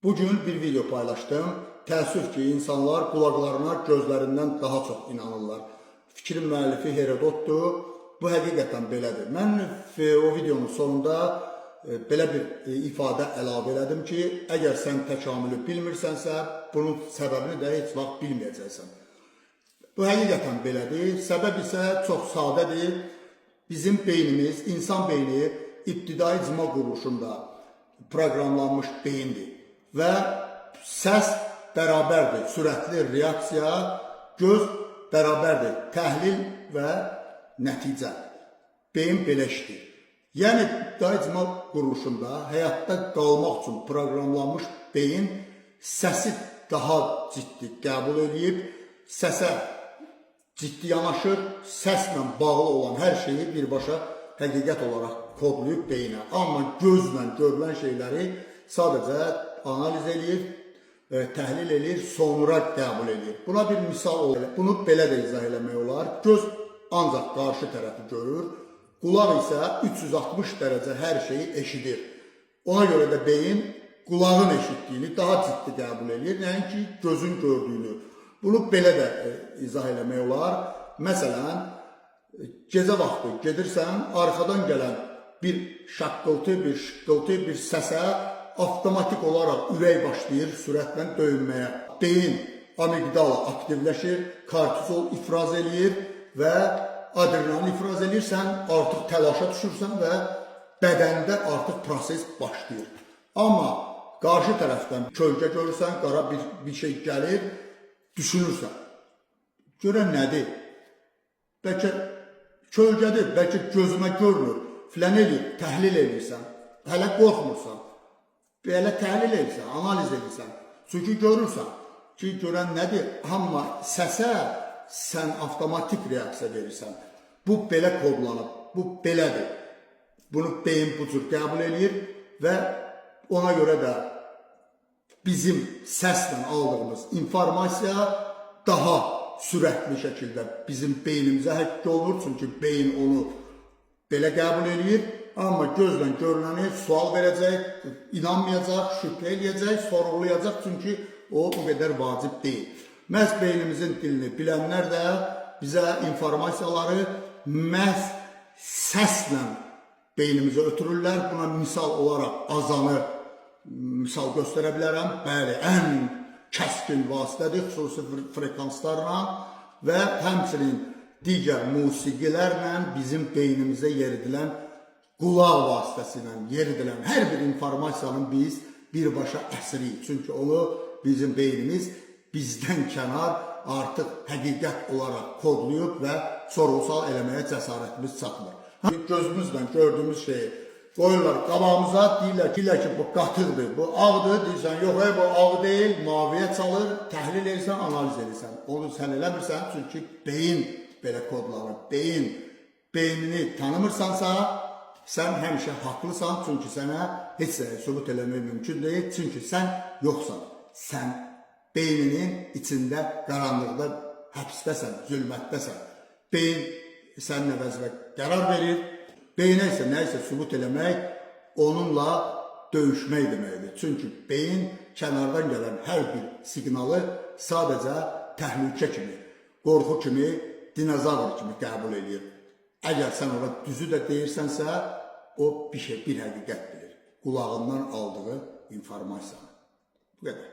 Bugün bir video paylaşdım. Təəssüf ki, insanlar qulaqlarına gözlərindən daha çox inanırlar. Fikrin müəllifi Herodotdur. Bu həqiqətən belədir. Mən o videonun sonunda belə bir ifadə əlavə elədim ki, əgər sən təkamülü bilmirsənsə, bunun səbəbini də heç vaxt bilməyəcəksən. Bu həqiqətən belədir. Səbəb isə çox sadədir. Bizim beynimiz, insan beyni ibtidai icma quruluşunda proqramlanmış beyindir və səs bərabərdir sürətli reaksiya, göz bərabərdir təhlil və nəticə. Beyin belə işləyir. Yəni ibtidai icma quruluşunda həyatda qalmaq üçün proqramlanmış beyin səsi daha ciddi qəbul eləyib, səsə ciddi yanaşır, səslə bağlı olan hər şeyi birbaşa həqiqət olaraq kodlayıb beyinə. Amma gözlə görülən şeyləri sadəcə analiz eləyir, təhlil eləyir, sonra qəbul eləyir. Buna bir misal olaraq, bunu belə də izah eləmək olar. Göz ancaq qarşı tərəfi görür, qulaq isə 360 dərəcə hər şeyi eşidir. Ona görə də beyin qulağın eşitdiyini daha ciddi qəbul eləyir, nəinki gözün gördüyünü. Bunu belə də izah eləmək olar. Məsələn, gecə vaxtı gedirsən, arxadan gələn bir şaqqıltı, bir şıqqıltı, bir səsə avtomatik olaraq ürək başlayır sürətlə döyünməyə. Beyin amigdala aktivləşir, kortizol ifraz eləyir və adrenalin ifraz eləyir. Sən artıq təlaşa düşürsən və bədəndə artıq proses başlayır. Amma qarşı tərəfdən kölgə görürsən, qara bir şey gəlir, düşünürsən. Görən nədir? Bəlkə kölgədir, bəlkə gözümə görmür. Filan eləyir, təhlil eləyirsən. Hələ qorxmursan. Belə təhlil eləyirsən, analiz eləyirsən. Çünki görürsən ki, görən nədir? Amma səsə sən avtomatik reaksiya verirsən. Bu belə kodlanıb, bu belədir. Bunu beyin bu cür qəbul eləyir və ona görə də bizim səslə aldığımız informasiya daha sürətli şəkildə bizim beynimizə həkk olunur. Çünki beyin onu belə qəbul eləyir. Amma gözlə görünəni sual verəcək, inanmayacaq, şübhə eləyəcək, sorğulayacaq. Çünki o qədər vacib deyil. Məhz beynimizin dilini bilənlər də bizə informasiyaları məhz səslə beynimizə ötürürlər. Buna misal olaraq azanı misal göstərə bilərəm. Bəli, ən kəskin vasitədir, xüsusi frekanslarla və həmçinin digər musiqilərlə bizim beynimizə yeridilən qulaq vasitəsilə yeridilən hər bir informasiyanın biz birbaşa əsiriyik. Çünki onu bizim beynimiz bizdən kənar artıq həqiqət olaraq kodlayıb və sorğu-sual eləməyə cəsarətimiz çatmır. Gözümüzlə gördüyümüz şeyi qoyurlar qabağımıza, deyirlər ki, bu qatıqdır, bu ağdır, deyirsən, yox, ey, bu ağ deyil, maviyə çalır, təhlil edirsən, analiz edirsən. Onu sən eləmirsən, çünki beyin belə kodlanır. Beyin, beynini tanımırsansa, sən həmişə haqlısan, çünki sənə heç nə sübut eləmək mümkün deyil, çünki sən yoxsan. Sən beyninin içində, qaranlıqda həbsdəsən, zülmətdəsən. Beyin sənin əvəzinə qərar verir. Beyinə isə nə isə sübut eləmək onunla döyüşmək deməkdir. Çünki beyin kənardan gələn hər bir siqnalı sadəcə təhlükə kimi, qorxu kimi, dinozavr kimi qəbul eləyir. Əgər sən ora düzü də deyirsənsə, o bir şey, bir həqiqət bilir. Qulağından aldığı informasiyanı. Bu qədər.